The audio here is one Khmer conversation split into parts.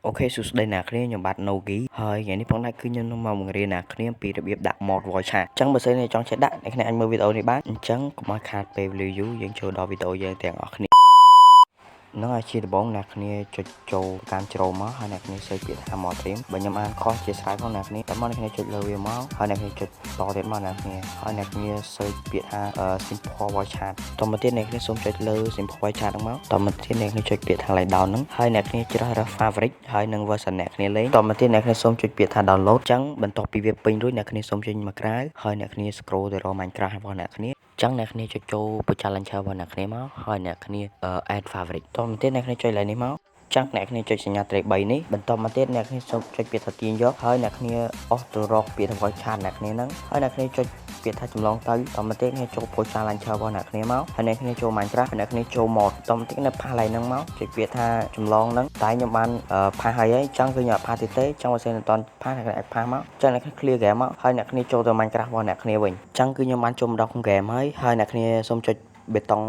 OK សួស្តីអ្នកគ្នាខ្ញុំបាទ Nogi ហើយថ្ងៃនេះផងដែរគឺខ្ញុំនឹងមកបង្រៀនអ្នកគ្នាពីរបៀបដាក់ mod voice chat អញ្ចឹងបើសិនជាចង់ចេះដាក់អ្នកគ្នាអាចមើលវីដេអូនេះបានអញ្ចឹងកុំឲ្យខាតពេលវេលាយូរយើងចូលដល់វីដេអូយើងទាំងអស់គ្នានឹងឲ្យជាដំបូងអ្នកគ្នាចុចចូលកាន់ជ្រោមមកហើយអ្នកគ្នា search ពាក្យថា mod dream បើខ្ញុំអានខុសជាស្រ័យផងអ្នកគ្នាតើមកអ្នកគ្នាចុចលើវាមកហើយអ្នកគ្នាចុចតទៀតមកអ្នកគ្នាហើយអ្នកគ្នា search ពាក្យថា simple voice chat តមកទៀតអ្នកគ្នាសូមចុចលើ simple voice chat ហ្នឹងមកតមកទៀតអ្នកគ្នាចុចពាក្យថា lay down ហ្នឹងហើយអ្នកគ្នាជ្រើសរើស favorite ហើយនឹង version អ្នកគ្នាលេងតមកទៀតអ្នកគ្នាសូមចុចពាក្យថា download ចឹងបន្ទាប់ពីវាពេញរួចអ្នកគ្នាសូមចេញមកក្រៅហើយអ្នកគ្នា scroll ទៅរក Minecraft របស់អ្នកគ្នាចឹងអ្នកគ្នាចុចចូល Pojav Launcher របស់អ្នកគ្នាមកហើយអ្នកគ្នា add favorite តមកទៀតអ្នកគ្នាចុចឡើងនេះមកចឹងអ្នកគ្នាចុចសញ្ញាត្រី3នេះបន្ទាប់មកទៀតអ្នកគ្នាសូមចុចពាក្យថាទាញយកហើយអ្នកគ្នាអស់ទៅរកពាក្យថា voice chat អ្នកគ្នាហ្នឹងហើយអ្នកគ្នាចុចពាក្យថាចម្លងទៅតមកទៀតគ្នាចូល Pojav Launcher របស់អ្នកគ្នាមកហើយអ្នកគ្នាចូល Minecraft ហើយអ្នកគ្នាចូល mod តមកទៀតនៅpaste ឡើងហ្នឹងមកចុចពាក្យថាចម្លងហ្នឹងតែខ្ញុំបាន paste ហើយហើយចឹងគឺខ្ញុំអត់ paste ទៀតទេចឹងបើសិនមិនតាន់ paste អ្នកគ្នាអាច paste មកចឹងអ្នកគ្នា clear game មកហើយអ្នកគ្នាចូលទៅ Minecraft របស់អ្នកគ្នាវិញចឹងគឺខ្ញុំបានចូលមកដល់ក្នុង game ហើយហើយអ្នកគ្នាសូមចុចបេតុង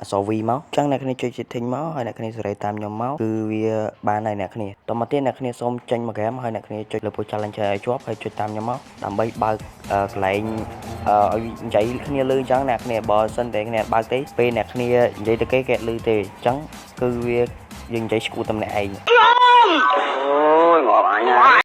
អក្សរ V មកចឹងអ្នកគ្នាចុច setting មកហើយអ្នកគ្នាសេរីតាមខ្ញុំមកគឺវាបានហើយអ្នកគ្នាតមកទៀតអ្នកគ្នាសូមចេញមក game ហើយអ្នកគ្នាចុចលើ Pojav Launcher ឲ្យជាប់ហើយចុចតាមខ្ញុំមកដើម្បីបើកកន្លែងឲ្យនិយាយគ្នាលឺអញ្ចឹងអ្នកគ្នាបើសិនតែគ្នាបើកទេពេលអ្នកគ្នានិយាយទៅគេគេលឺទេអញ្ចឹងគឺវាយើងនិយាយឈួតតែម្នាក់ឯង អូយងាប់អញហើយ។